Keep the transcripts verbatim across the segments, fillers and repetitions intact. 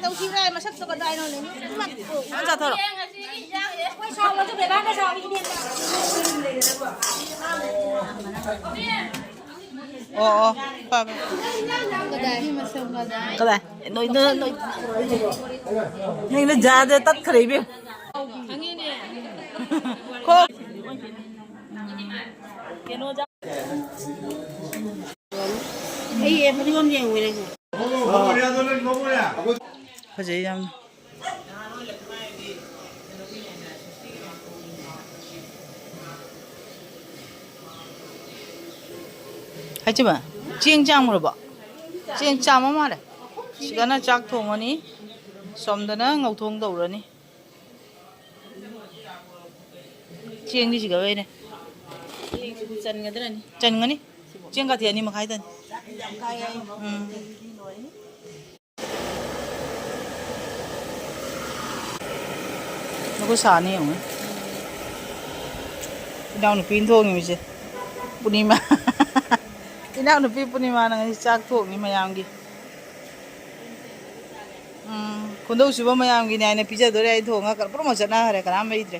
ꯇꯧꯁꯤꯔꯥ? ꯃꯁꯛꯇꯣ ꯀꯗꯥꯏꯅꯣꯅꯦ? ꯃꯤ ꯄꯨꯝꯃꯛꯄꯨ꯫ ꯅꯪ ꯆꯥꯊꯣꯔꯛꯑꯣ꯫ ꯑꯩꯈꯣꯏ ꯁꯥꯎꯕꯁꯨ ꯕꯦꯕꯥꯅ ꯁꯥꯎꯏꯅꯦ꯫ ꯑꯣ, ꯑꯣ, ꯐꯔꯦ, ꯐꯔꯦ꯫ ꯀꯗꯥꯏ? ꯀꯗꯥꯏ? ꯅꯣꯏ, ꯅꯣꯏ, ꯅꯣꯏ꯫ ꯅꯪꯅ ꯖꯥꯗ ꯇꯠꯈ꯭ꯔꯦ, ꯏꯕꯦꯝ꯫ ꯈꯣ꯫ ꯑꯩ ꯐꯗꯤꯒꯣꯝ ꯌꯦꯡꯉꯨꯔꯦ꯫ ꯐꯖꯩ ꯌꯥꯝꯅ꯫ ꯍꯥꯏꯖꯕ, ꯆꯦꯡ ꯆꯥꯝꯈ꯭ꯔꯕꯣ? ꯆꯦꯡ ꯆꯥꯝꯃ ꯃꯥꯜꯂꯦ꯫ ꯁꯤꯗꯅ ꯆꯥꯛ ꯊꯣꯡꯉꯅꯤ, ꯁꯣꯝꯗꯅ ꯉꯧꯊꯣꯡ ꯇꯧꯔꯅꯤ꯫ ꯆꯦꯡꯗꯤ ꯁꯤꯒ ꯂꯣꯏꯔꯦ꯫ ꯆꯦꯡꯁꯤꯕꯨ ꯆꯟꯒꯗ꯭ꯔꯅꯤ? ꯆꯟꯒꯅꯤ꯫ ꯆꯦꯡ ꯀꯥꯊꯤ ꯑꯅꯤ ꯃꯈꯥꯏꯗꯅꯤ꯫ ꯎꯝ꯫ ꯃꯈꯨꯠ ꯁꯥꯅꯤ ꯌꯦꯡꯉꯨ꯫ ꯏꯅꯥꯎꯅꯨꯄꯤꯅ ꯊꯣꯡꯉꯤꯕꯁꯦ꯫ ꯄꯨꯔꯅꯤꯃꯥ꯫ ꯏꯅꯥꯎꯅꯨꯄꯤ ꯄꯨꯔꯅꯤꯃꯥꯅ ꯉꯁꯤ ꯆꯥꯛ ꯊꯣꯡꯉꯤ ꯃꯌꯥꯝꯒꯤ꯫ ꯎꯝ, ꯈꯨꯟꯗꯧ ꯁꯤꯕ ꯃꯌꯥꯝꯒꯤꯅꯦ ꯍꯥꯏꯅ ꯄꯤꯖꯗꯣꯔꯦ꯫ ꯑꯩ ꯊꯣꯡꯉꯒ ꯄꯨꯝꯅꯃꯛ ꯆꯠꯅꯈ꯭ꯔꯦ, ꯀꯅꯥꯝ ꯂꯩꯇ꯭ꯔꯦ꯫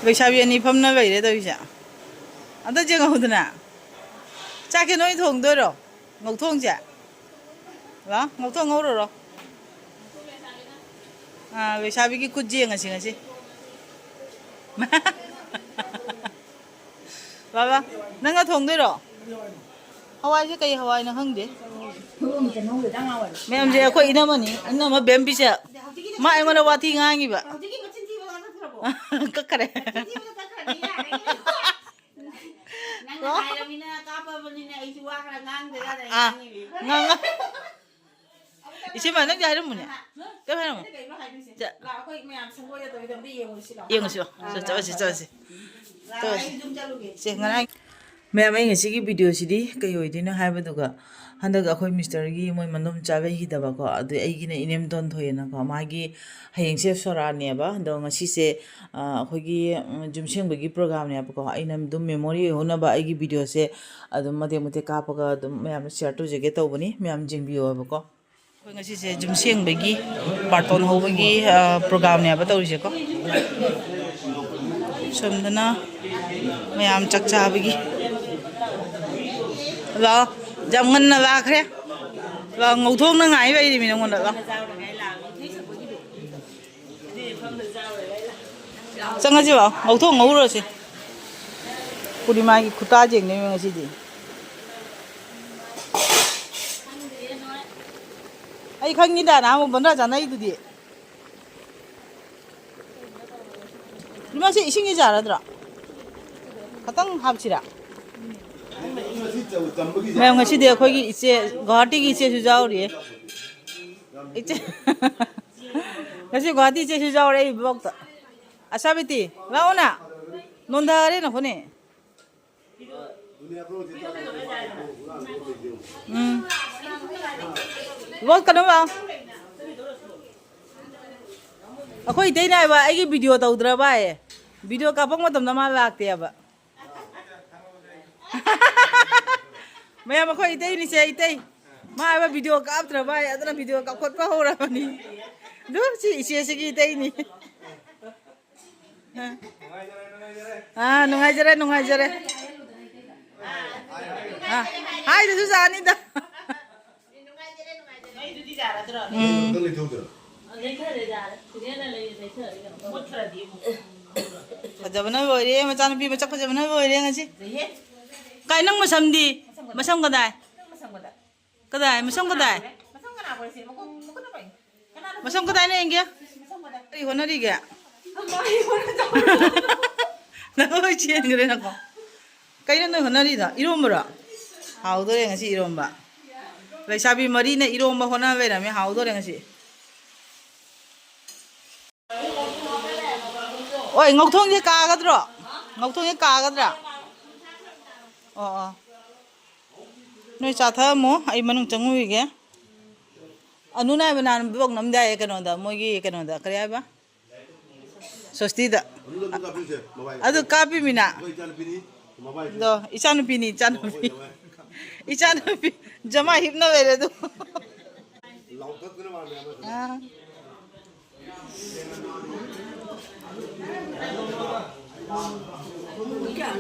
ꯂꯩꯁꯥꯕꯤ ꯑꯅꯤ ꯐꯝꯅ ꯂꯩꯔꯦ ꯇꯧꯔꯤꯁꯦ꯫ ꯑꯝꯇ ꯌꯦꯡꯍꯧꯗꯅ꯫ ꯆꯥꯛꯁꯦ ꯅꯣꯏ ꯊꯣꯡꯗꯣꯏꯔꯣ? ꯉꯧꯊꯣꯡꯁꯦ? ꯂꯥ, ꯉꯧꯊꯣꯡ ꯉꯧꯔꯨꯔꯣ꯫ ꯑꯥ, ꯂꯩꯁꯥꯕꯤꯒꯤ ꯈꯨꯠ ꯌꯦꯡꯉꯁꯤ ꯉꯁꯤ꯫ ꯕꯥꯕꯥ, ꯅꯪꯅ ꯊꯣꯡꯗꯣꯏꯔꯣ? ꯍꯋꯥꯏꯁꯦ ꯀꯩ ꯍꯋꯥꯏꯅꯣ ꯈꯪꯗꯦ꯫ ꯃꯌꯥꯝꯁꯦ ꯑꯩꯈꯣꯏ ꯏꯅꯝꯃꯅꯤ, ꯏꯅꯝꯃ ꯕꯦꯝꯕꯤꯁꯦ꯫ ꯃꯥ ꯑꯩꯉꯣꯟꯗ ꯋꯥꯊꯤ ꯉꯥꯡꯉꯤꯕ꯫ ꯀꯛꯈꯔꯦ꯫ ꯅꯪꯅ ꯍꯥꯏꯔꯕꯅꯤꯅ, ꯀꯥꯞꯄꯕꯅꯤꯅ ꯑꯩꯁꯨ ꯋꯥ ꯈꯔ ꯉꯥꯡꯗ ꯌꯥꯗ꯭ꯔꯦ, ꯑꯥ, ꯉꯥꯡꯉꯤꯅꯦ꯫ ꯉꯥꯡꯉ-, ꯏꯆꯦꯃ, ꯅꯪꯗꯤ ꯍꯥꯏꯔꯝꯃꯨꯅꯦ꯫ ꯀꯩꯝ ꯍꯥꯏꯔꯝꯃꯨ꯫ ꯀꯩꯅꯣ ꯍꯥꯏꯗꯣꯏꯁꯦ? ꯆ-, ꯂꯥꯛꯑꯣ, ꯑꯩꯈꯣꯏ ꯃꯌꯥꯝ ꯁꯪꯒꯣꯏꯗ ꯇꯧꯔꯤꯗꯣ ꯑꯝꯇ ꯌꯦꯡꯉꯨꯁꯤ ꯂꯥꯛꯑꯣ꯫ ꯌꯦꯡꯉꯨꯁꯤ ꯂꯥꯛꯑꯣ꯫ ꯑꯥ, ꯆꯠ-, ꯆꯠꯂꯁꯤ, ꯂꯥꯛꯑꯣ, ꯆꯠꯂꯁꯤ꯫ ꯂꯥꯛꯑꯣ, ꯇꯧꯔꯁꯤ꯫ ꯑꯩ ꯌꯨꯝ ꯆꯠꯂꯨꯒꯦ꯫ ꯁꯦ, ꯉꯔꯥꯡ ꯃꯌꯥꯝ, ꯑꯩ ꯉꯁꯤꯒꯤ ꯚꯤꯗꯤꯑꯣꯁꯤꯗꯤ ꯀꯩ ꯑꯣꯏꯗꯣꯏꯅꯣ ꯍꯥꯏꯕꯗꯨꯒ, ꯍꯟꯗꯛ ꯑꯩꯈꯣꯏ ꯃꯤꯁꯇꯔꯒꯤ ꯃꯣꯏ ꯃꯅꯨꯝ ꯆꯥꯕ ꯍꯩꯈꯤꯗꯕꯀꯣ, ꯑꯗꯨ ꯑꯩꯒꯤꯅ ꯏꯅꯦꯝꯗꯣꯟ ꯊꯣꯏꯑꯅꯀꯣ, ꯃꯥꯒꯤ ꯍꯌꯦꯡꯁꯦ ꯁꯣꯔꯥꯠꯅꯦꯕ꯫ ꯑꯗꯣ ꯉꯁꯤꯁꯦ, ꯑ, ꯑꯩꯈꯣꯏꯒꯤ, ꯎꯝ, ꯌꯨꯝꯁꯦꯡꯕꯒꯤ ꯄ꯭ꯔꯣꯒꯥꯝꯅꯦꯕꯀꯣ꯫ ꯑꯩꯅ ꯑꯗꯨꯝ ꯃꯦꯃꯣꯔꯤ ꯑꯣꯏꯍꯧꯅꯕ ꯑꯩꯒꯤ ꯚꯤꯗꯤꯑꯣꯁꯦ ꯑꯗꯨꯝ ꯃꯇꯦꯛ ꯃꯇꯦꯛ ꯀꯥꯞꯄꯒ ꯑꯗꯨꯝ ꯃꯌꯥꯝꯗ ꯁꯤꯌꯔ ꯇꯧꯖꯒꯦ ꯇꯧꯕꯅꯤ꯫ ꯃꯌꯥꯝ ꯌꯦꯡꯕꯤꯌꯣꯕꯀꯣ꯫ ꯑꯩꯈꯣꯏ ꯉꯁꯤꯁꯦ ꯌꯨꯝ ꯁꯦꯡꯕꯒꯤ, ꯕꯥꯔꯇꯣꯟ ꯍꯧꯕꯒꯤ, ꯑ, ꯄ꯭ꯔꯣꯒ꯭ꯔꯥꯝꯅꯦꯕ ꯇꯧꯔꯤꯁꯦꯀꯣ꯫ ꯁꯣꯝꯗꯅ ꯃꯌꯥꯝ ꯆꯥꯛ ꯆꯥꯕꯒꯤ꯫ ꯂꯥꯛꯑꯣ, ꯌꯥꯝ ꯉꯟꯅ ꯂꯥꯛꯈ꯭ꯔꯦ꯫ ꯂꯥꯛꯑꯣ, ꯉꯧꯊꯣꯛꯅ ꯉꯥꯏ ꯂꯩꯔꯤꯃꯤ ꯅꯉꯣꯟꯗ꯫ ꯂꯥꯛꯑꯣ꯫ ꯆꯪꯉꯁꯤ ꯂꯥꯛꯑꯣ, ꯉꯧꯊꯣꯛ ꯉꯧꯔꯨꯔꯁꯤ꯫ ꯄꯨꯔꯅꯤꯃꯥꯒꯤ ꯈꯨꯇꯥ ꯌꯦꯡꯗꯣꯏꯅꯦ ꯉꯁꯤꯗꯤ꯫ ꯑꯩ ꯈꯪꯉꯤꯗ, ꯅꯍꯥꯟꯃꯨꯛ ꯕꯟꯗ꯭ꯔꯥ ꯆꯥꯅꯩꯗꯨꯗꯤ꯫ ꯄꯨꯔꯅꯤꯃꯥꯁꯤ ꯏꯁꯤꯡꯒꯤ ꯖꯥꯔ ꯅꯠꯇ꯭ꯔꯣ? ꯈꯇꯪ ꯍꯥꯞꯁꯤꯔꯥ? ꯃꯌꯥꯝ, ꯉꯁꯤꯗꯤ ꯑꯩꯈꯣꯏꯒꯤ ꯏꯆꯦ, ꯒꯨꯋꯥꯍꯥꯇꯤꯒꯤ ꯏꯆꯦꯁꯨ ꯌꯥꯎꯔꯤꯌꯦ꯫ ꯏꯆꯦ꯫ ꯉꯁꯤ ꯒꯨꯋꯥꯍꯥꯇꯤ ꯏꯆꯦꯁꯨ ꯌꯥꯎꯔꯦ ꯑꯩ ꯕ꯭ꯂꯣꯛꯇ꯫ ꯑꯁꯥꯕꯤꯇꯤ, ꯂꯥꯛꯑꯣꯅ꯫ ꯅꯣꯟꯊꯔꯦ ꯅꯈꯣꯅꯦ꯫ ꯎꯝ꯫ ꯂꯣꯠꯀꯅꯨ ꯂꯥꯛꯑꯣ꯫ ꯑꯩꯈꯣꯏ ꯏꯇꯩꯅ ꯍꯥꯏꯕ, ꯑꯩꯒꯤ ꯚꯤꯗꯤꯑꯣ ꯇꯧꯗ꯭ꯔꯕ ꯍꯥꯏꯌꯦ꯫ ꯚꯤꯗꯤꯑꯣ ꯀꯥꯞꯄꯛ ꯃꯇꯝꯗ ꯃꯥ ꯂꯥꯛꯇꯦꯕ꯫ ꯃꯌꯥꯝ, ꯑꯩꯈꯣꯏ ꯏꯇꯩꯅꯤꯁꯦ, ꯏꯇꯩ꯫ ꯃꯥ ꯍꯥꯏꯕ ꯚꯤꯗꯤꯑꯣ ꯀꯥꯞꯇ꯭ꯔꯕ ꯍꯥꯏ, ꯑꯗꯨꯅ ꯚꯤꯗꯤꯑꯣ ꯀꯥꯞꯈꯠꯄ ꯍꯧꯔꯕꯅꯤ꯫ ꯑꯗꯨ ꯁꯤ ꯏꯆꯦꯁꯤꯒꯤ ꯏꯇꯩꯅꯤ꯫ ꯑꯥ, ꯅꯨꯡꯉꯥꯏꯖꯔꯦ, ꯅꯨꯡꯉꯥꯏꯖꯔꯦ꯫ ꯑꯥ, ꯍꯥꯏꯗꯁꯨ ꯆꯥꯅꯤꯗ꯫ ꯎꯝ꯫ ꯐꯖꯕꯅ ꯂꯣꯏꯔꯦ, ꯃꯆꯥꯅꯨꯄꯤ ꯃꯁꯛ ꯐꯖꯕꯅ ꯂꯣꯏꯔꯦ ꯉꯁꯤ꯫ ꯀꯥꯏ ꯅꯪ ꯃꯁꯝꯗꯤ? ꯃꯁꯝ ꯀꯗꯥꯏ? ꯀꯗꯥꯏ? ꯃꯁꯝ ꯀꯗꯥꯏ? ꯃꯁꯝ ꯀꯗꯥꯏꯅꯣ ꯌꯦꯡꯒꯦ? ꯀꯔꯤ ꯍꯣꯠꯅꯔꯤꯒꯦ? ꯅꯪ ꯂꯣꯏ ꯆꯦꯟꯈ꯭ꯔꯦ ꯅꯀꯣ꯫ ꯀꯩꯅꯣ ꯅꯣꯏ ꯍꯣꯠꯅꯔꯤꯗꯣ? ꯏꯔꯣꯝꯕꯔꯣ? ꯍꯥꯎꯗꯣꯔꯦ ꯉꯁꯤ ꯏꯔꯣꯝꯕ꯫ ꯂꯩꯁꯥꯕꯤ ꯃꯔꯤꯅ ꯏꯔꯣꯝꯕ ꯍꯣꯠꯅ ꯂꯩꯔꯝꯃꯦ꯫ ꯍꯥꯎꯗꯣꯔꯦ ꯉꯁꯤ꯫ ꯑꯣꯏ, ꯉꯧꯊꯣꯡꯁꯦ ꯀꯥꯒꯗ꯭ꯔꯣ? ꯉꯧꯊꯣꯡꯁꯦ ꯀꯥꯒꯗ꯭ꯔꯥ? ꯑꯣ, ꯑꯣ꯫ ꯅꯣꯏ ꯆꯥꯊꯛꯑꯝꯃꯣ, ꯑꯩ ꯃꯅꯨꯡ ꯆꯪꯉꯨꯈꯤꯒꯦ꯫ ꯑꯅꯨꯅ ꯍꯥꯏꯕ ꯅꯍꯥꯟ ꯕ꯭ꯂꯣꯛ ꯅꯝꯗꯦ ꯍꯥꯏꯌꯦ ꯀꯩꯅꯣꯗ, ꯃꯣꯏꯒꯤ ꯀꯩꯅꯣꯗ, ꯀꯔꯤ ꯍꯥꯏꯕ? ꯁꯣꯁꯇꯤꯗ꯫ ꯑꯗꯨ ꯀꯥꯞꯄꯤꯃꯤꯅ꯫ ꯑꯗꯣ ꯏꯆꯥꯅꯨꯄꯤꯅꯤ, ꯏꯆꯥꯅꯨꯄꯤ꯫ ꯏꯆꯥꯅꯨꯄꯤ꯫ ꯖꯃꯥ ꯍꯤꯞꯅ ꯂꯩꯔꯦ ꯑꯗꯨ꯫ ꯑꯥ꯫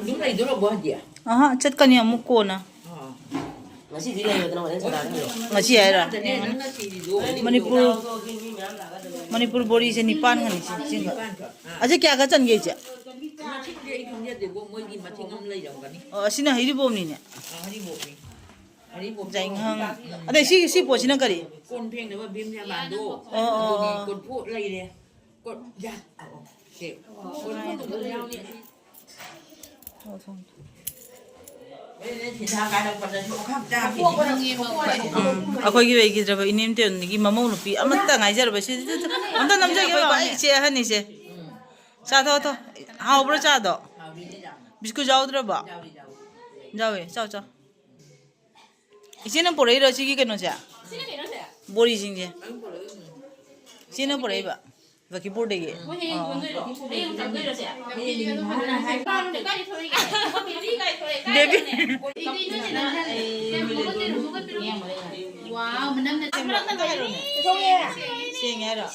ꯑꯗꯨꯝ ꯂꯩꯗꯣꯔꯕꯣ ꯍꯧꯖꯤꯛ? ꯑꯍꯥ, ꯆꯠꯀꯅꯤ ꯑꯃꯨꯛ ꯀꯣꯟꯅ꯫ ꯑꯥ꯫ ꯉꯁꯤꯗꯤ ꯂꯩꯔꯣꯏꯗꯅ ꯍꯣꯔꯦꯟ ꯁꯟꯗꯥꯅ ꯂꯩꯔꯣ꯫ ꯉꯁꯤ ꯍꯥꯏꯔꯣ? ꯅꯪꯅ ꯊꯤꯔꯤꯗꯣ꯫ ꯃꯅꯤꯄꯨꯔ, ꯃꯅꯤꯄꯨꯔ ꯕꯣꯔꯤꯁꯦ ꯅꯤꯄꯥꯟꯒꯅꯤ ꯁꯤ, ꯁꯤꯒ꯫ ꯑꯁꯤ ꯀꯌꯥꯒ ꯆꯟꯒꯦ, ꯏꯆꯦ? ꯃꯁꯤꯡꯗꯤ ꯑꯩ ꯈꯪꯖꯗꯦꯕꯣ, ꯃꯣꯏꯒꯤ ꯃꯁꯤꯡ ꯑꯃ ꯂꯩꯔꯝꯒꯅꯤ꯫ ꯑꯣ, ꯑꯁꯤꯅ ꯍꯩꯔꯤꯕꯣꯞꯅꯤꯅꯦ꯫ ꯑꯥ, ꯍꯩꯔꯤꯕꯣꯞꯅꯤ꯫ ꯍꯩꯔꯤꯕꯣꯞꯇꯣ ꯖꯥꯏꯉꯪ꯫ ꯑꯗꯩ ꯁꯤ, ꯁꯤ ꯄꯣꯠꯁꯤꯅ ꯀꯔꯤ? ꯀꯣꯟ ꯐꯦꯡꯅꯕ ꯚꯤꯝ ꯁꯥꯕꯟꯗꯣ꯫ ꯑꯣ, ꯑꯣ, ꯑꯗꯨꯅꯤ, ꯑꯣ꯫ ꯀꯣꯔꯐꯨ ꯂꯩꯔꯦ꯫ ꯀꯣꯔ-, ꯌꯥ-, ꯑꯣ, ꯑꯣ꯫ ꯁꯦ꯫ ꯀꯣꯔꯐꯨ ꯅꯨꯡꯐꯨ ꯌꯥꯎꯅꯤ꯫ ꯑꯣ, ꯊꯝꯃꯣ꯫ ꯍꯣꯔꯦꯟ ꯁꯤꯟꯊꯥ ꯀꯥꯏꯔꯛꯄꯗꯁꯨ ꯑꯣꯈꯥꯛ ꯆꯥꯈꯤꯅꯤ꯫ ꯎꯝ, ꯑꯩꯈꯣꯏꯒꯤ ꯑꯣꯏꯈꯤꯗ꯭ꯔꯕ ꯏꯅꯦꯝꯇꯣꯟꯒꯤ ꯃꯃꯧ ꯅꯨꯄꯤ ꯑꯃꯠꯇ ꯉꯥꯏꯖꯔꯕ ꯁꯤꯗ ꯑꯝꯇ ꯅꯝꯖꯒꯦ, ꯑꯩꯈꯣꯏ ꯏꯆꯦ ꯑꯍꯟꯅꯤꯁꯦ꯫ ꯆꯥ ꯊꯛꯑꯣ, ꯊꯛꯑꯣ꯫ ꯍꯥꯎꯕ꯭ꯔꯣ ꯆꯥꯗꯣ? ꯕꯤꯁꯀꯨꯠ ꯌꯥꯎꯗ꯭ꯔꯕꯣ? ꯌꯥꯎꯋꯦ, ꯆꯥꯎ, ꯆꯥꯎ꯫ ꯏꯆꯦꯅ ꯄꯨꯔꯛꯏꯔꯣ ꯁꯤꯒꯤ ꯀꯩꯅꯣꯁꯦ? ꯕꯣꯔꯤꯁꯤꯡꯁꯦ? ꯏꯆꯦꯅ ꯄꯨꯔꯛꯏꯕ? ꯂꯈꯤꯄꯨꯔꯗꯒꯤ? ꯑꯣ꯫ ꯕꯦꯕꯤ꯫ ꯁꯦꯡꯉꯦ ꯍꯥꯏꯔꯣ?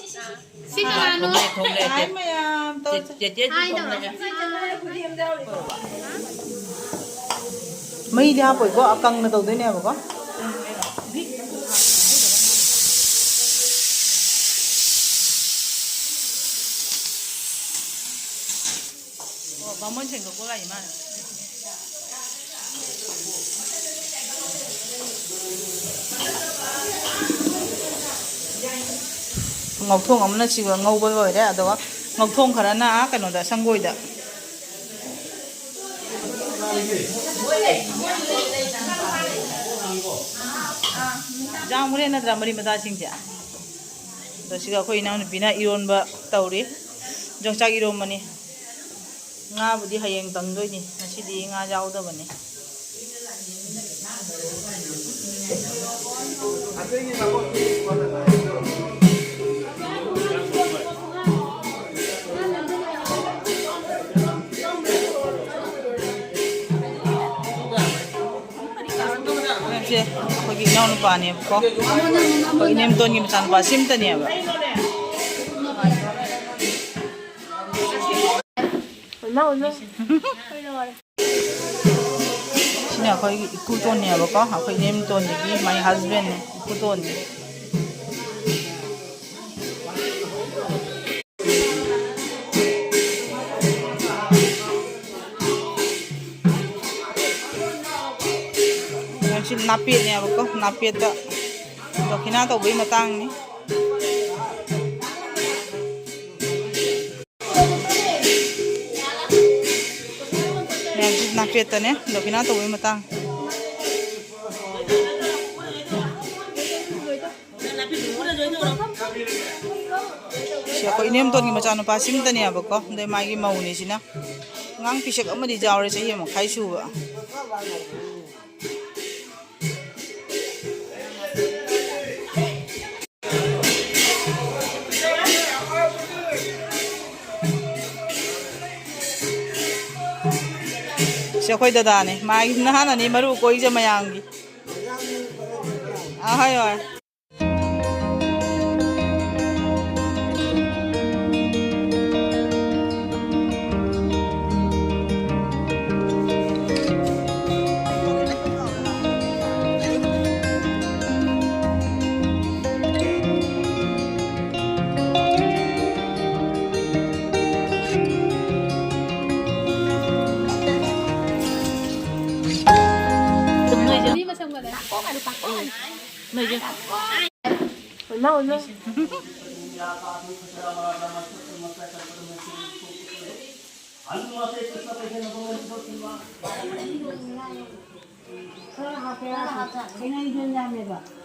ꯁꯤ ꯀꯅꯥꯅꯣ? ꯊꯣꯡꯂꯦ, ꯊꯣꯡꯂꯦ꯫ ꯍꯥꯏ ꯃꯌꯥꯝ, ꯇꯧ꯫ ꯆꯦ-, ꯆꯦꯆꯦ ꯍꯥꯏ ꯇꯧꯔꯣ꯫ ꯊꯣꯡꯂꯦ꯫ ꯃꯩꯗꯤ ꯍꯥꯞꯄꯣꯏꯀꯣ, ꯑꯀꯪꯅ ꯇꯧꯗꯣꯏꯅꯦꯕꯀꯣ꯫ ꯑꯣ, ꯕꯥꯃꯣꯟ ꯁꯦꯡꯗꯣꯛꯄ ꯒꯥꯔꯤ ꯃꯥꯜꯂꯦ꯫ ꯉꯧꯊꯣꯡ ꯑꯃꯅ ꯁꯤꯒ ꯉꯧꯕ ꯂꯣꯏꯔꯦ, ꯑꯗꯨꯒ ꯉꯧꯊꯣꯡ ꯈꯔꯅ ꯑꯥ ꯀꯩꯅꯣꯗ, ꯁꯪꯒꯣꯏꯗ꯫ ꯌꯥꯝꯈ꯭ꯔꯦ ꯅꯠꯇ꯭ꯔꯥ, ꯃꯔꯤ ꯃꯇꯥꯁꯤꯡꯁꯦ? ꯑꯗꯣ ꯁꯤꯒ ꯑꯩꯈꯣꯏ ꯏꯅꯥꯎꯅꯨꯄꯤꯅ ꯏꯔꯣꯟꯕ ꯇꯧꯔꯤ, ꯌꯣꯡꯆꯥꯛ ꯏꯔꯣꯟꯕꯅꯤ꯫ ꯉꯥꯕꯨꯗꯤ ꯍꯌꯦꯡ ꯇꯪꯗꯣꯏꯅꯤ, ꯉꯁꯤꯗꯤ ꯉꯥ ꯌꯥꯎꯗꯕꯅꯤ꯫ ꯁꯦ ꯑꯩꯈꯣꯏꯒꯤ ꯏꯅꯥꯎꯅꯨꯄꯥꯅꯦꯕꯀꯣ, ꯑꯩꯈꯣꯏ ꯏꯅꯦꯝꯇꯣꯟꯒꯤ ꯃꯆꯥꯅꯨꯄꯥ ꯁꯤꯝꯇꯅꯦꯕ꯫ ꯁꯤꯅ ꯑꯩꯈꯣꯏꯒꯤ ꯏꯀꯨꯇꯣꯟꯅꯦꯕꯀꯣ, ꯑꯩꯈꯣꯏ ꯏꯅꯦꯝꯇꯣꯟꯗꯒꯤ my husbandꯅꯦ, ꯏꯀꯨꯇꯣꯟꯅꯦ꯫ ꯁꯤ ꯅꯥꯄꯦꯠꯅꯦꯕꯀꯣ, ꯅꯥꯄꯦꯠꯇ ꯗꯈꯤꯅꯥ ꯇꯧꯕꯒꯤ ꯃꯇꯥꯡꯅꯤ꯫ ꯃꯌꯥꯝꯁꯤ ꯅꯥꯄꯦꯠꯇꯅꯦ ꯗꯈꯤꯅꯥ ꯇꯧꯕꯒꯤ ꯃꯇꯥꯡ꯫ ꯁꯤ ꯑꯩꯈꯣꯏ ꯏꯅꯦꯝꯇꯣꯟꯒꯤ ꯃꯆꯥꯅꯨꯄꯥ ꯁꯤꯝꯇꯅꯦꯕꯀꯣ, ꯑꯗꯩ ꯃꯥꯒꯤ ꯃꯧꯅꯤ ꯁꯤꯅ꯫ ꯑꯉꯥꯡ ꯄꯤꯁꯛ ꯑꯃꯗꯤ ꯌꯥꯎꯔꯦ, ꯆꯍꯤ ꯑꯃ ꯃꯈꯥꯏ ꯁꯨꯕ꯫ ꯁꯤ ꯑꯩꯈꯣꯏ ꯗꯗꯥꯅꯦ, ꯃꯥꯒꯤ ꯅꯍꯥꯟ ꯑꯅꯤ ꯃꯔꯨ ꯀꯣꯏꯖ ꯃꯌꯥꯝꯒꯤ꯫ ꯑꯍꯣꯏ ꯍꯣꯏ꯫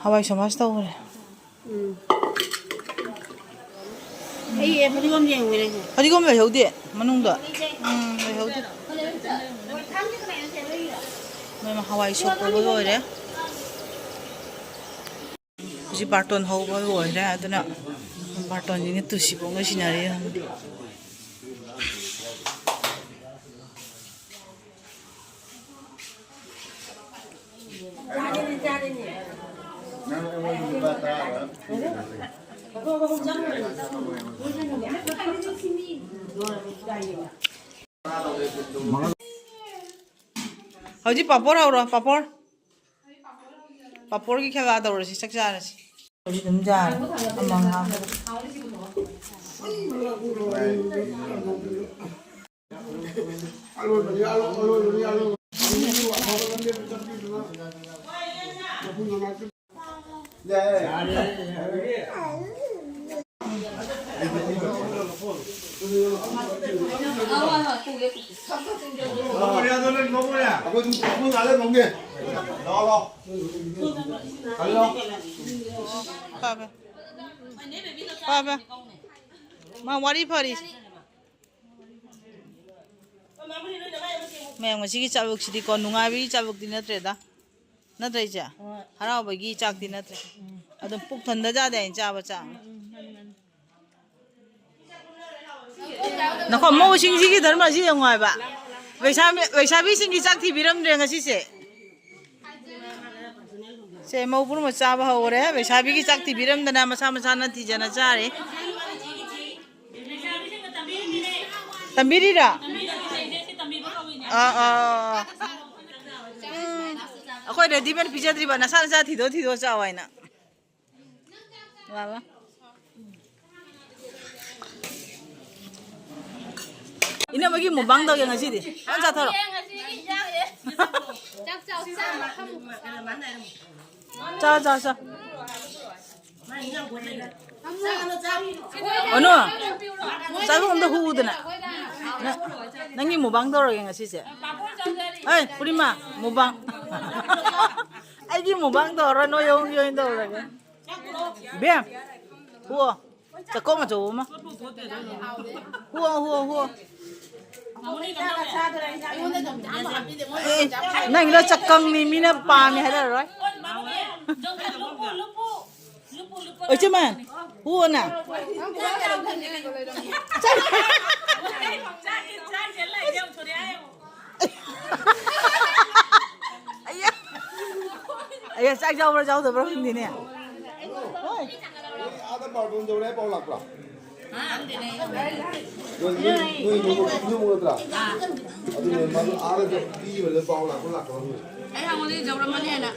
ꯍꯋꯥꯏ ꯁꯃꯥꯁ ꯇꯧꯈ꯭ꯔꯦ꯫ ꯎꯝ꯫ ꯑꯩ ꯐꯗꯤꯒꯣꯝ ꯌꯦꯡꯉꯨꯅꯦ꯫ ꯐꯗꯤꯒꯣꯝ ꯂꯩꯍꯧꯗꯦ ꯃꯅꯨꯡꯗ꯫ ꯎꯝ, ꯂꯩꯍꯧꯗꯦ꯫ ꯃꯣꯏ ꯍꯋꯥꯏ ꯁꯣꯛꯄꯕꯨ ꯂꯣꯏꯔꯦ꯫ ꯍꯧꯖꯤꯛ ꯕꯥꯔꯇꯣꯟ ꯍꯧꯕ ꯂꯣꯏꯔꯦ, ꯑꯗꯨꯅ ꯕꯥꯔꯇꯣꯟꯁꯤꯅ ꯇꯨꯁꯤꯕꯣꯡꯅ ꯁꯤꯟꯅꯔꯤ꯫ ꯅꯪ ꯑꯩꯉꯣꯟꯗ ꯂꯨꯄꯥ ꯇꯔꯥ ꯈꯔ ꯄꯤꯔꯒꯦ꯫ ꯍꯧꯖꯤꯛ ꯄꯥꯐꯣꯔ ꯍꯧꯔꯣ, ꯄꯥꯐꯣꯔ꯫ ꯄꯥꯐꯣꯔꯒꯤ ꯈꯦꯂꯥ ꯇꯧꯔꯁꯤ, ꯆꯥꯛ ꯆꯥꯔꯁꯤ꯫ ꯑꯗꯨꯝ ꯌꯥꯔꯦ꯫ ꯑꯃ ꯍꯥꯞꯄꯒ꯫ ꯐꯔꯦ꯫ ꯐꯔꯦ꯫ ꯃꯥ ꯋꯥꯔꯤ ꯐꯔꯤ꯫ ꯃꯌꯥꯝ, ꯉꯁꯤꯒꯤ ꯆꯥꯛꯂꯨꯛꯁꯤꯗꯤꯀꯣ, ꯅꯨꯡꯉꯥꯏꯕꯒꯤ ꯆꯥꯛꯂꯨꯛꯇꯤ ꯅꯠꯇ꯭ꯔꯦꯗ꯫ ꯅꯠꯇ꯭ꯔ, ꯏꯆꯦ? ꯍꯣꯏ꯫ ꯍꯔꯥꯎꯕꯒꯤ ꯆꯥꯛꯇꯤ ꯅꯠꯇ꯭ꯔꯦ꯫ ꯎꯝ꯫ ꯑꯗꯨꯝ ꯄꯨꯛ ꯊꯟꯗ ꯆꯥꯗꯦ ꯍꯥꯏꯅ ꯆꯥꯕ ꯆꯥꯛ꯫ ꯎꯝ, ꯎꯝ, ꯃꯥꯅꯤ, ꯃꯥꯅꯤ꯫ ꯅꯈꯣ ꯃꯧꯁꯤꯡꯁꯤꯒꯤ ꯙꯔꯃꯁꯤ ꯌꯦꯡꯉꯨ ꯍꯥꯏꯕ꯫ ꯂꯩꯁꯥꯕꯤ-, ꯂꯩꯁꯥꯕꯤꯁꯤꯡꯒꯤ ꯆꯥꯛ ꯊꯤꯕꯤꯔꯝꯗ꯭ꯔꯦ ꯉꯁꯤꯁꯦ꯫ ꯁꯦ, ꯃꯧ ꯄꯨꯝꯅꯃꯛ ꯆꯥꯕ ꯍꯧꯔꯦ꯫ ꯂꯩꯁꯥꯕꯤꯒꯤ ꯆꯥꯛ ꯊꯤꯕꯤꯔꯝꯗꯅ ꯃꯁꯥ ꯃꯁꯥꯅ ꯊꯤꯖꯅ ꯆꯥꯔꯦ꯫ ꯇꯝꯕꯤꯔꯤꯔꯥ? ꯑꯥ, ꯑꯥ, ꯑꯥ꯫ ꯎꯝ꯫ ꯑꯩꯈꯣꯏ ꯔꯦꯗꯤꯃꯦꯗ ꯄꯤꯖꯗ꯭ꯔꯤꯕ, ꯅꯁꯥ ꯅꯁꯥ ꯊꯤꯗꯣꯛ ꯊꯤꯗꯣꯛ ꯆꯥꯎ ꯍꯥꯏꯅ꯫ ꯂꯥ, ꯂꯥ꯫ ꯏꯅꯝꯃꯒꯤ ꯃꯨꯛꯕꯥꯡ ꯇꯧꯒꯦ ꯉꯁꯤꯗꯤ꯫ ꯐꯖꯅ ꯆꯥꯊꯔꯣ꯫ ꯆꯥꯛ ꯆꯥꯎ, ꯆꯥꯛ ꯃꯐꯝ ꯆꯥ, ꯆꯥ, ꯆꯥ꯫ ꯑꯅꯨ, ꯆꯥꯛꯈꯨꯝ ꯑꯝꯗ ꯍꯨꯗꯅ꯫ ꯅ-, ꯅꯪꯒꯤ ꯃꯨꯛꯕꯥꯡ ꯇꯧꯔꯒꯦ ꯉꯁꯤꯁꯦ꯫ ꯍꯩ, ꯄꯨꯔꯅꯤꯃꯥ, ꯃꯨꯛꯕꯥꯡ꯫ ꯑꯩꯒꯤ ꯃꯨꯛꯕꯥꯡ ꯇꯧꯔ ꯅꯣꯏ ꯑꯍꯨꯝꯒꯤ ꯑꯣꯏꯅ ꯇꯧꯔꯒꯦ꯫ ꯕꯦꯝ, ꯍꯨꯑꯣ꯫ ꯆꯥꯛꯈꯣꯝ ꯑꯆꯧꯕ ꯑꯃ꯫ ꯍꯨꯑꯣ, ꯍꯨꯑꯣ, ꯍꯨꯑꯣ꯫ ꯑꯦ, ꯅꯪꯒꯤꯗꯣ ꯆꯥꯛꯀꯪꯅꯤ, ꯃꯤꯅ ꯄꯥꯝꯃꯤ ꯍꯥꯏꯔꯛꯑꯔꯣꯏ꯫ ꯑꯣ, ꯏꯆꯦꯃ, ꯍꯨꯑꯣꯅ꯫ ꯑꯌꯥ꯫ ꯑꯦ, ꯆꯥꯛ ꯆꯥꯎꯕ꯭ꯔꯥ ꯆꯥꯎꯗꯕ꯭ꯔꯥ ꯈꯪꯗꯦꯅꯦ꯫ ꯅꯣꯏ ꯑꯥꯗ ꯄꯥꯎ ꯌꯧꯔꯦ, ꯄꯥꯎ ꯂꯥꯛꯄ꯭ꯔꯣ? ꯅꯣꯏ, ꯅꯣꯏ, ꯅꯣꯏ ꯌꯨꯝ, ꯌꯨꯝ ꯅꯠꯇ꯭ꯔꯥ? ꯑꯗꯨꯅꯦ, ꯃꯥꯗꯣ ꯑꯥꯗ ꯄꯤꯈꯤꯕꯗ ꯄꯥꯎ ꯂꯥꯛꯄ ꯂꯥꯛꯇꯕ ꯍꯪꯉꯤ꯫ ꯑꯩ ꯍꯪꯉꯨꯅꯦ, ꯌꯧꯔꯝꯃꯅꯤ ꯍꯥꯏꯅ꯫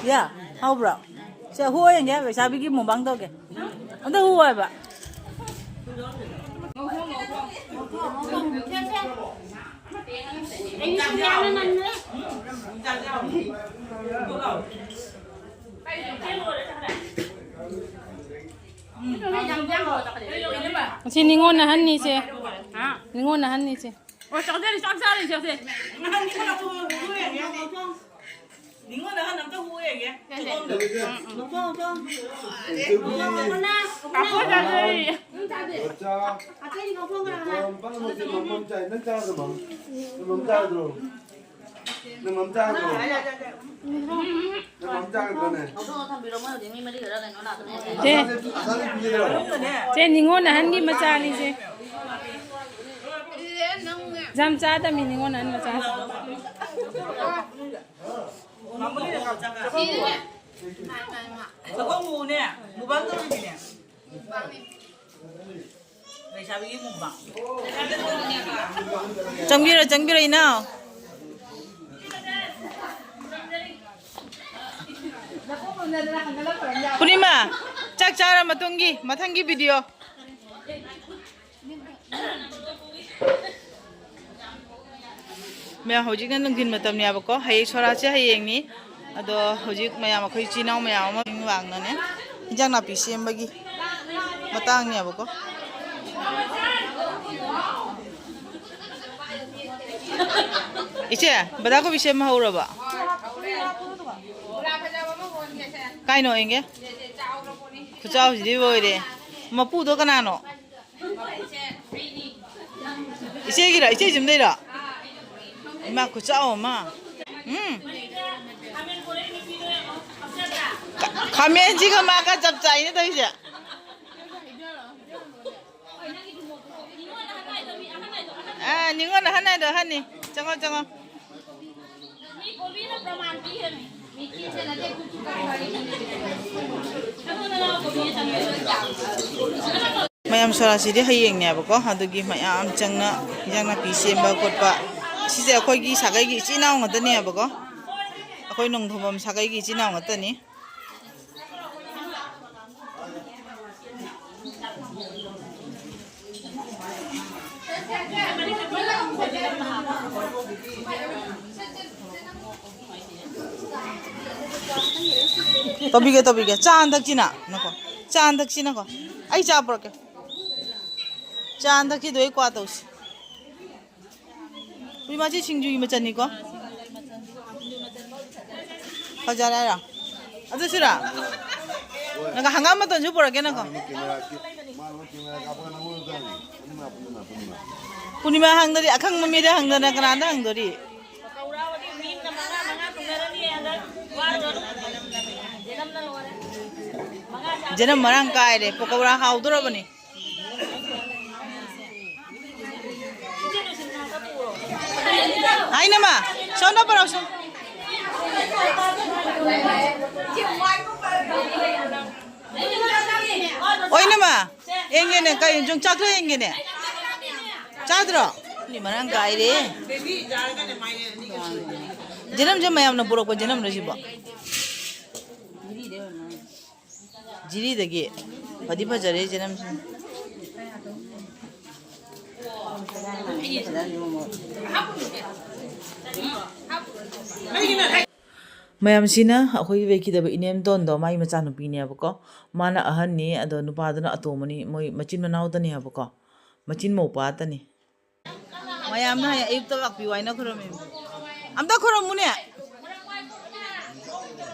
ꯌꯥ, ꯍꯥꯎꯕ꯭ꯔꯣ? ꯁꯦ, ꯍꯨ ꯌꯦꯡꯒꯦ, ꯂꯩꯁꯥꯕꯤꯒꯤ ꯃꯨꯛꯕꯥꯡ ꯇꯧꯒꯦ꯫ ꯑꯝꯇ ꯍꯨ ꯍꯥꯏꯕ꯫ ꯁꯤ ꯅꯤꯉꯣꯜ ꯑꯍꯟꯅꯤꯁꯦ꯫ ꯍꯥ? ꯅꯤꯉꯣꯜ ꯑꯍꯟꯅꯤꯁꯦ꯫ ꯑꯣ, ꯆꯥꯛ ꯆꯥꯔꯤ, ꯆꯥꯛ ꯆꯥꯔꯤ, ꯆꯥꯛ ꯆꯥꯔꯤ꯫ ꯅꯤꯉꯣꯜ ꯑꯍꯟ ꯑꯝꯇ ꯍꯨ ꯌꯦꯡꯒꯦ꯫ ꯄꯥꯐꯣꯔ ꯆꯥꯖꯩ꯫ ꯃꯆꯥ꯫ ꯅꯪ ꯆꯥꯗ꯭ꯔꯣ, ꯃꯝ? ꯅꯪ ꯃꯝ ꯆꯥꯗ꯭ꯔꯣ? ꯅꯪ ꯃꯝ ꯆꯥꯗ꯭ꯔꯣ? ꯅꯪ ꯃꯝ ꯆꯥꯒꯗ꯭ꯔꯣꯅꯦ? ꯆꯦ, ꯆꯦ, ꯅꯤꯉꯣꯜ ꯑꯍꯟꯒꯤ ꯃꯆꯥꯅꯤ, ꯆꯦ꯫ ꯌꯥꯝ ꯆꯥꯗꯕꯅꯤ ꯅꯤꯉꯣꯜ ꯑꯍꯟ ꯃꯆꯥ꯫ ꯁꯒꯣꯜ ꯃꯨꯅꯦ, ꯃꯨꯕꯥꯡ ꯇꯧꯔꯤꯅꯦ꯫ ꯂꯩꯁꯥꯕꯤꯒꯤ ꯃꯨꯕꯥꯡ꯫ ꯆꯪꯕꯤꯔꯣ, ꯆꯪꯕꯤꯔꯣ, ꯏꯅꯥꯎ꯫ ꯄꯨꯔꯅꯤꯃꯥ, ꯆꯥꯛ ꯆꯥꯔ ꯃꯇꯨꯡꯒꯤ ꯃꯊꯪꯒꯤ ꯚꯤꯗꯤꯑꯣ꯫ ꯃꯌꯥꯝ, ꯍꯧꯖꯤꯛꯅ ꯅꯨꯡꯊꯤꯜ ꯃꯇꯝꯅꯦꯕꯀꯣ, ꯍꯌꯦꯡ ꯁꯣꯔꯥꯠꯁꯦ ꯍꯌꯦꯡꯅꯤ꯫ ꯑꯗꯣ ꯍꯧꯖꯤꯛ ꯃꯌꯥꯝ, ꯑꯩꯈꯣꯏ ꯏꯆꯤꯜ ꯏꯅꯥꯎ ꯃꯌꯥꯝ ꯑꯃ ꯂꯥꯡꯅꯅꯦ, ꯏꯟꯖꯥꯡ ꯅꯥꯄꯤ ꯁꯦꯝꯕꯒꯤ ꯃꯇꯥꯡꯅꯦꯕꯀꯣ꯫ ꯏꯆꯦ, ꯕꯗꯥ ꯀꯣꯕꯤ ꯁꯦꯝꯕ ꯍꯧꯔꯕ? ꯀꯥꯏꯅꯣ ꯌꯦꯡꯒꯦ? ꯈꯨꯆꯥꯎꯁꯤꯗꯤ ꯂꯣꯏꯔꯦ꯫ ꯃꯄꯨꯗꯣ ꯀꯅꯥꯅꯣ? ꯏꯆꯦꯒꯤꯔꯣ? ꯏꯆꯦ ꯌꯨꯝꯗꯩꯔꯣ? ꯏꯃꯥ, ꯈꯨꯆꯥꯎ ꯑꯃ꯫ ꯎꯝ꯫ ꯈꯥꯃꯦꯟꯁꯤꯒ ꯃꯥꯒ ꯆꯞ ꯆꯥꯏꯅꯦ ꯇꯧꯔꯤꯁꯦ꯫ ꯅꯤꯡꯉꯣꯟꯅ ꯍꯟꯅꯗꯣ ꯍꯟꯅꯤ꯫ ꯆꯪꯉꯣ, ꯆꯪꯉꯣ꯫ ꯃꯌꯥꯝ ꯁꯣꯔꯥꯁꯤꯗꯤ ꯍꯌꯦꯡꯅꯦꯕꯀꯣ꯫ ꯑꯗꯨꯒꯤ ꯃꯌꯥꯝ ꯆꯪꯅ ꯏꯟꯖꯥꯡ ꯅꯥꯄꯤ ꯁꯦꯝꯕ ꯈꯣꯠꯄ꯫ ꯁꯤꯁꯦ ꯑꯩꯈꯣꯏꯒꯤ ꯁꯥꯒꯩꯒꯤ ꯏꯆꯤꯜ ꯏꯅꯥꯎ ꯉꯥꯛꯇꯅꯦꯕꯀꯣ꯫ ꯑꯩꯈꯣꯏ ꯅꯣꯡꯊꯣꯝꯕꯝ ꯁꯥꯒꯩꯒꯤ ꯏꯆꯤꯜ ꯏꯅꯥꯎ ꯉꯥꯛꯇꯅꯤ꯫ ꯇꯧꯕꯤꯒꯦ, ꯇꯧꯕꯤꯒꯦ꯫ ꯆꯥ ꯍꯟꯗꯛꯁꯤꯅ ꯅꯀꯣ꯫ ꯆꯥ ꯍꯟꯗꯛꯁꯤꯅꯀꯣ꯫ ꯑꯩ ꯆꯥ ꯄꯨꯔꯛꯀꯦ꯫ ꯆꯥ ꯍꯟꯗꯛꯀꯤꯗꯣ ꯑꯩ ꯀ꯭ꯋꯥ ꯇꯧꯁꯤ꯫ ꯄꯨꯔꯅꯤꯃꯥꯁꯤ ꯁꯤꯡꯖꯨꯒꯤ ꯃꯆꯜꯅꯤꯀꯣ꯫ ꯐꯖꯔꯦ ꯍꯥꯏꯔꯣ? ꯑꯗꯨ ꯁꯤꯔꯥ? ꯅꯪ ꯍꯪꯒꯥꯝ ꯃꯇꯣꯟꯁꯨ ꯄꯨꯔꯛꯀꯦ ꯅꯪꯀꯣ꯫ ꯄꯨꯔꯅꯤꯃꯥ ꯍꯪꯗꯗꯤ ꯑꯈꯪꯕ ꯃꯤꯗ ꯍꯪꯗꯅ ꯀꯅꯥꯗ ꯍꯪꯗꯣꯔꯤ? ꯖꯅꯝ ꯃꯔꯥꯡ ꯀꯥꯏꯔꯦ꯫ ꯄꯀꯧꯔꯥ ꯍꯥꯎꯗꯣꯔꯕꯅꯤ꯫ ꯍꯥꯏꯅꯃ, ꯁꯣꯝꯗ ꯄꯨꯔꯛꯑꯣ, ꯁꯣꯝ꯫ ꯑꯣꯏꯅꯃ, ꯌꯦꯡꯒꯦꯅꯦ, ꯀꯩ ꯌꯣꯡꯆꯥꯛꯇꯣ ꯌꯦꯡꯒꯦꯅꯦ꯫ ꯆꯥꯗ꯭ꯔꯣ? ꯃꯤ ꯃꯔꯥꯡ ꯀꯥꯏꯔꯦ꯫ ꯖꯅꯝꯁꯦ ꯃꯌꯥꯝꯅ ꯄꯨꯔꯛꯄ ꯖꯅꯝꯔꯣ ꯁꯤꯕꯣ? ꯖꯤꯔꯤꯗꯒꯤ꯫ ꯐꯗꯤ ꯐꯖꯔꯦ ꯏꯆꯦ ꯅꯪꯁꯨ꯫ ꯃꯌꯥꯝꯁꯤꯅ ꯑꯩꯈꯣꯏꯒꯤ ꯂꯩꯈꯤꯗꯕ ꯏꯅꯦꯝꯇꯣꯟꯗꯣ, ꯃꯥꯒꯤ ꯃꯆꯥꯅꯨꯄꯤꯅꯦꯕꯀꯣ꯫ ꯃꯥꯅ ꯑꯍꯟꯅꯤ, ꯑꯗꯣ ꯅꯨꯄꯥꯗꯨꯅ ꯑꯇꯣꯝꯕꯅꯤ꯫ ꯃꯣꯏ ꯃꯆꯤꯟ ꯃꯅꯥꯎꯇꯅꯤ ꯍꯥꯏꯕꯀꯣ, ꯃꯆꯤꯟ ꯃꯧꯄꯥꯇꯅꯤ꯫ ꯃꯌꯥꯝꯅ ꯍꯌꯦꯡ ꯑꯌꯨꯛꯇ ꯂꯥꯛꯄꯤꯌꯨ ꯍꯥꯏꯅ ꯈꯨꯔꯨꯝꯃꯤ꯫ ꯑꯝꯇ ꯈꯨꯔꯨꯝꯃꯨꯅꯦ꯫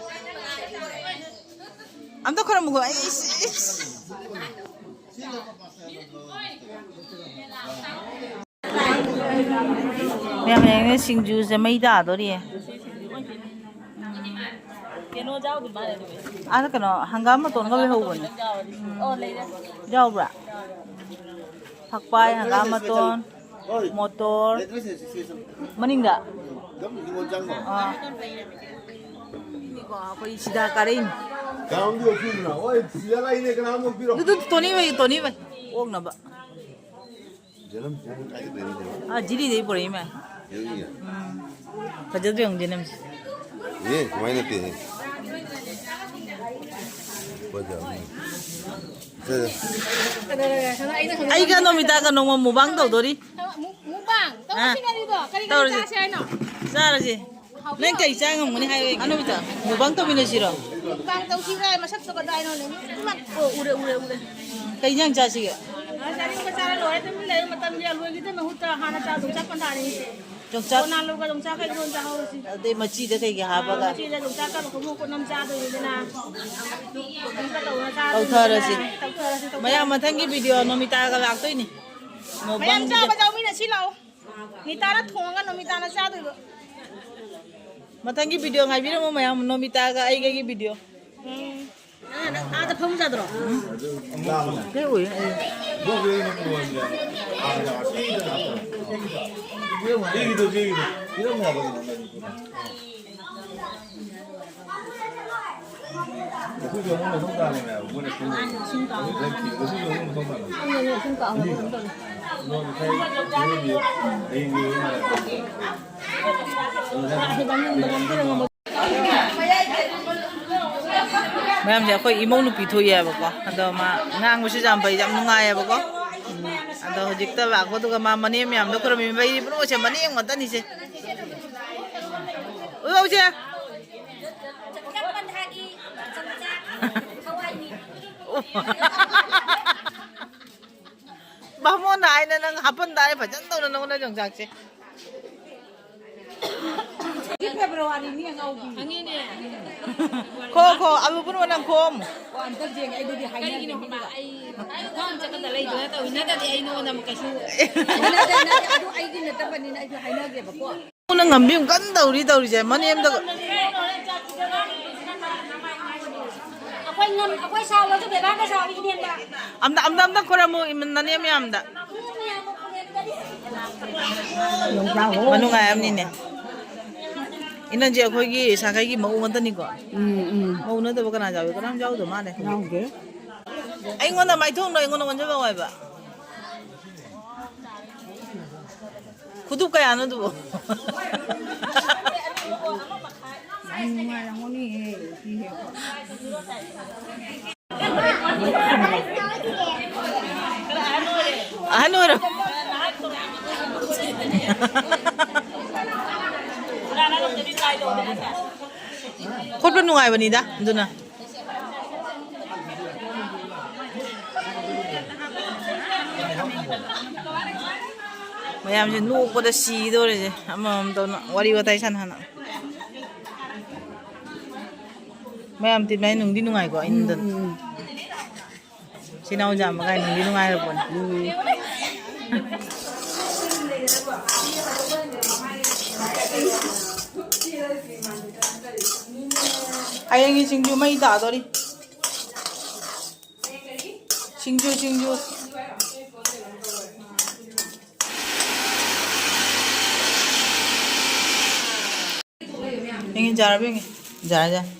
ꯑꯝꯇ ꯈꯨꯔꯨꯝꯃꯨꯀꯣ꯫ ꯑꯩ ꯏꯁ, ꯏꯁ꯫ ꯃꯌꯥꯝ ꯌꯦꯡꯉꯦ, ꯁꯤꯡꯖꯨꯁꯦ ꯃꯩ ꯇꯥꯗꯣꯔꯤꯌꯦ꯫ ꯑꯥꯗ ꯀꯩꯅꯣ ꯍꯪꯒꯥꯝ ꯃꯇꯣꯟꯒ ꯂꯩꯍꯧꯕꯅꯦ꯫ ꯌꯥꯎꯕ꯭ꯔꯥ? ꯐꯛꯄꯥꯏ, ꯍꯪꯒꯥꯝ ꯃꯇꯣꯟ꯫ ꯃꯣꯇꯣꯔ ꯂꯩꯇ꯭ꯔꯁꯦ, ꯁꯤ, ꯁꯤ, ꯁꯤ꯫ ꯃꯅꯤꯡꯗ꯫ ꯑꯗꯨꯝ ꯍꯤꯡꯒꯣꯜ ꯆꯪꯈꯣ꯫ ꯑꯥ꯫ ꯃꯤꯀꯣ, ꯑꯩꯈꯣꯏ ꯁꯤꯗ ꯀꯥꯔꯛꯏꯅꯤ꯫ ꯀꯅꯥꯝꯒꯤ ꯑꯣꯏꯗꯣꯏꯗꯨꯅ? ꯍꯣꯏ, ꯁꯤꯗ ꯂꯩꯅꯦ, ꯀꯅꯥꯝ ꯑꯣꯏꯕꯤꯔꯣ? ꯑꯗꯨ ꯇꯣꯅꯤ ꯍꯣꯏ, ꯇꯣꯅꯤ ꯍꯣꯏ꯫ ꯑꯣꯛꯅꯕ꯫ ꯖꯦꯅꯝ ꯐꯣꯟ ꯀꯥꯏꯗ ꯂꯩꯔꯤꯅꯣ? ꯑꯥ, ꯖꯤꯔꯤꯗꯩ ꯄꯨꯔꯛꯏ ꯃꯥ꯫ ꯖꯤꯔꯤꯒꯤ? ꯎꯝ꯫ ꯐꯖꯗ꯭ꯔꯣ ꯌꯦꯡꯉꯨ ꯖꯦꯅꯝꯁꯦ꯫ ꯑꯦ, ꯀꯃꯥꯏꯅ ꯅꯠꯇꯦ? ꯐꯖꯕꯅꯤ꯫ ꯁꯦ꯫ ꯑꯩꯒ ꯅꯣꯃꯤꯇꯥꯒ ꯅꯣꯡꯃ ꯃꯨꯛꯕꯥꯡ ꯇꯧꯗꯣꯔꯤ꯫ ꯃꯨꯛ-, ꯃꯨꯛꯕꯥꯡ? ꯑꯥ꯫ ꯇꯧꯔꯁꯤ ꯀꯔꯤꯗꯣ? ꯀꯔꯤ ꯀꯔꯤ ꯇꯧꯔꯁꯤ꯫ ꯆꯥꯁꯦ ꯍꯥꯏꯅꯣ? ꯆꯥꯔꯁꯦ꯫ ꯅꯪ ꯀꯩ ꯆꯥ ꯉꯝꯒꯅꯤ ꯍꯥꯏꯌꯨ, ꯑꯅꯣꯃꯤꯇꯥ? ꯃꯨꯛꯕꯥꯡ ꯇꯧꯃꯤꯟꯅꯁꯤꯔꯣ? ꯃꯨꯛꯕꯥꯡ ꯇꯧꯁꯤꯔꯣ? ꯃꯁꯛꯇꯣ ꯀꯗꯥꯏꯅꯣꯅꯦ? ꯑꯣ, ꯎꯔꯦ, ꯎꯔꯦ, ꯎꯔꯦ꯫ ꯀꯩ ꯏꯟꯖꯥꯡ ꯆꯥꯁꯤꯒꯦ? ꯑ, ꯆꯥꯅꯤꯡꯕ ꯆꯥꯔ ꯂꯣꯏꯔꯦ, ꯇꯨꯃꯤꯟ ꯂꯩꯌꯨ, ꯃꯇꯝꯒꯤ ꯑꯂꯣꯏꯒꯤꯗ ꯃꯍꯨꯠꯇ ꯍꯥꯟꯅ ꯆꯥ ꯌꯣꯡꯆꯥꯛ ꯄꯟꯊꯥꯅꯤ꯫ ꯌꯣꯡꯆꯥꯛ꯫ ꯀꯣꯟꯅ ꯑꯂꯨꯒ ꯌꯣꯡꯆꯥꯛꯀ ꯏꯔꯣꯟ ꯆꯥꯍꯧꯔꯁꯤ꯫ ꯑꯗꯩ ꯃꯆꯤꯗ ꯀꯩꯀꯩ ꯍꯥꯞꯄꯒ? ꯃꯆꯤꯗ ꯌꯣꯡꯆꯥꯛꯀ ꯃꯈꯣꯡ ꯃꯀꯨꯠ ꯑꯃ ꯆꯥꯗꯣꯏꯅꯤꯗꯅ꯫ ꯀꯣꯕꯤꯒ ꯇꯧꯔ ꯆꯥꯗꯣꯏꯅꯤꯗꯅ꯫ ꯇꯧꯊꯔꯁꯤ꯫ ꯇꯧꯊꯔꯁꯤ, ꯇꯧꯊꯔꯁꯤ꯫ ꯃꯌꯥꯝ ꯃꯊꯪꯒꯤ ꯚꯤꯗꯤꯑꯣ ꯅꯣꯃꯤꯇꯥꯒ ꯂꯥꯛꯇꯣꯏꯅꯤ꯫ ꯃꯌꯥꯝ ꯃꯨꯛꯕꯥꯡꯒꯤꯗ꯫ ꯆꯥꯕ ꯌꯥꯎꯃꯤꯟꯅꯁꯤ ꯂꯥꯛꯑꯣ꯫ ꯅꯤꯇꯥꯅ ꯊꯣꯡꯉꯒ ꯅꯣꯃꯤꯇꯥꯅ ꯆꯥꯗꯣꯏꯕ꯫ ꯃꯊꯪꯒꯤ ꯚꯤꯗꯤꯑꯣ ꯉꯥꯏꯕꯤꯔꯝꯃꯨ ꯃꯌꯥꯝ, ꯅꯣꯃꯤꯇꯥꯒ ꯑꯩꯒꯒꯤ ꯚꯤꯗꯤꯑꯣ꯫ ꯎꯝ꯫ ꯑꯥꯗ ꯐꯝ ꯆꯥꯗ꯭ꯔꯣ? ꯀꯩ ꯑꯣꯏ? ꯃꯌꯥꯝꯁꯦ ꯑꯩꯈꯣꯏ ꯏꯃꯧ ꯅꯨꯄꯤ ꯊꯣꯛꯑꯦꯕꯀꯣ꯫ ꯑꯗꯣ ꯃꯥ ꯉꯥꯡꯕꯁꯨ ꯌꯥꯝ ꯐꯩ, ꯌꯥꯝ ꯅꯨꯡꯉꯥꯏꯌꯦꯕꯀꯣ꯫ ꯎꯝ꯫ ꯑꯗꯣ ꯍꯧꯖꯤꯛꯇ ꯂꯥꯛꯄꯗꯨꯒ ꯃꯥ ꯃꯅꯦꯝ ꯃꯌꯥꯝꯗꯣ ꯈꯨꯔꯨꯝꯃꯤꯕ, ꯑꯩꯗꯤ ꯄꯨꯔꯣꯁꯦ ꯃꯅꯦꯝ ꯉꯥꯛꯇꯅꯤꯁꯦ꯫ ꯎꯔꯧꯁꯦ꯫ ꯕꯥꯃꯣꯟꯅ ꯍꯥꯏꯅ ꯅꯪ ꯍꯥꯞꯄꯟꯗꯥꯏ ꯐꯖꯅ ꯇꯧꯅ ꯅꯉꯣꯟꯗ ꯌꯣꯡꯆꯥꯛꯁꯦ꯫ ꯐꯦꯕ꯭ꯔꯨꯋꯥꯔꯤꯅꯤ ꯑꯉꯥꯎꯕꯤ꯫ ꯈꯪꯉꯤꯅꯦ꯫ ꯈꯣ, ꯈꯣ, ꯑꯂꯨ ꯄꯨꯟꯕ ꯅꯪ ꯈꯣꯝ꯫ ꯑꯣ, ꯑꯝꯇ ꯌꯦꯡꯒꯦ, ꯑꯩꯗꯨꯗꯤ ꯀꯩꯒꯤꯅꯣ ꯍꯥꯏꯅꯔꯤꯅꯤ꯫ ꯈꯪꯕ? ꯑꯩ ꯃꯐꯝ ꯆꯠꯀꯗ ꯂꯩꯗꯅ ꯇꯧꯋꯤ ꯅꯠꯇ꯭ꯔꯗꯤ ꯑꯩ ꯅꯉꯣꯟꯗ ꯑꯃꯨꯛ ꯀꯩꯁꯨ ꯅꯠꯇꯦ, ꯅꯠꯇꯦ, ꯑꯗꯨ ꯑꯩꯒꯤ ꯅꯠꯇꯕꯅꯤꯅ ꯑꯩꯁꯨ ꯍꯥꯏꯅꯒꯦꯕꯀꯣ꯫ ꯅꯪ ꯉꯝꯕꯤ ꯑꯃ ꯀꯟꯅ ꯇꯧꯔꯤ ꯇꯧꯔꯤꯁꯦ, ꯃꯅꯦꯝꯗ꯫ ꯑꯩꯈꯣꯏ ꯉꯝ-, ꯑꯩꯈꯣꯏ ꯁꯥꯎꯔꯁꯨ ꯕꯦꯕꯥꯔꯗ ꯁꯥꯎꯔꯤ ꯏꯅꯦꯝꯗ꯫ ꯑꯝꯇ, ꯑꯝꯇ, ꯑꯝꯇ ꯈꯣꯏꯔꯝꯃꯨ, ꯏꯃ-, ꯅꯅꯦꯝ ꯃꯌꯥꯝꯗ꯫ ꯏꯅꯦꯝ ꯃꯌꯥꯝ ꯈꯣꯏꯔꯝꯗꯗꯤ꯫ ꯌꯣꯡꯆꯥꯛ ꯍꯣ꯫ ꯃꯅꯨꯡ ꯉꯥꯏꯔꯝꯅꯤꯅꯦ꯫ ꯏꯅꯝꯁꯦ ꯑꯩꯈꯣꯏꯒꯤ ꯁꯥꯒꯩꯒꯤ ꯃꯧ ꯉꯥꯛꯇꯅꯤꯀꯣ? ꯎꯝ, ꯎꯝ꯫ ꯃꯧ ꯅꯠꯇꯕ ꯀꯅꯥ ꯌꯥꯎꯏ? ꯀꯅꯥꯝ ꯌꯥꯎꯗ ꯃꯥꯜꯂꯦ꯫ ꯌꯥꯎꯗꯦ꯫ ꯑꯩꯉꯣꯟꯗ ꯃꯥꯏꯊꯣꯡꯗꯣ ꯑꯩꯉꯣꯟꯗ ꯑꯣꯟꯁꯤꯜꯂꯛꯑꯣ ꯍꯥꯏꯕ꯫ ꯈꯨꯗꯨꯞ ꯀꯌꯥꯅꯣ ꯑꯗꯨꯕꯣ? ꯌꯥꯝ ꯅꯨꯡꯉꯥꯏꯔꯝꯒꯅꯤꯍꯦ, ꯁꯤ ꯍꯦꯛꯄ꯫ ꯑꯍꯟ ꯑꯣꯏꯔꯣ꯫ ꯈꯣꯠꯄ ꯅꯨꯡꯉꯥꯏꯕꯅꯤꯗ ꯑꯗꯨꯅ꯫ ꯃꯌꯥꯝꯁꯦ ꯅꯣꯛꯄꯗ ꯁꯤꯗꯧꯔꯦꯁꯦ, ꯑꯃꯃꯝ ꯇꯧꯅ ꯋꯥꯔꯤ ꯋꯥꯇꯥꯏ ꯁꯥꯟꯅ ꯁꯥꯟꯅ꯫ ꯃꯌꯥꯝ ꯇꯤꯟꯅꯩ ꯅꯨꯡꯗꯤ ꯅꯨꯡꯉꯥꯏꯀꯣ, ꯑꯩꯅ ꯎꯝ, ꯎꯝ, ꯎꯝ꯫ ꯏꯆꯤꯟ ꯏꯅꯥꯎ ꯌꯥꯝꯕ ꯀꯥꯏ ꯅꯨꯡꯗꯤ ꯅꯨꯡꯉꯥꯏꯔꯕꯅꯤ꯫ ꯎꯝ꯫ ꯍꯌꯦꯡꯒꯤ ꯁꯤꯡꯖꯨ ꯃꯩ ꯇꯥꯗꯣꯔꯤ꯫ ꯁꯤꯡꯖꯨ, ꯁꯤꯡꯖꯨ꯫ ꯌꯦꯡꯉꯤ, ꯌꯥꯔꯕ ꯌꯦꯡꯉꯤ꯫ ꯌꯥꯔꯦ, ꯌꯥꯔꯦ꯫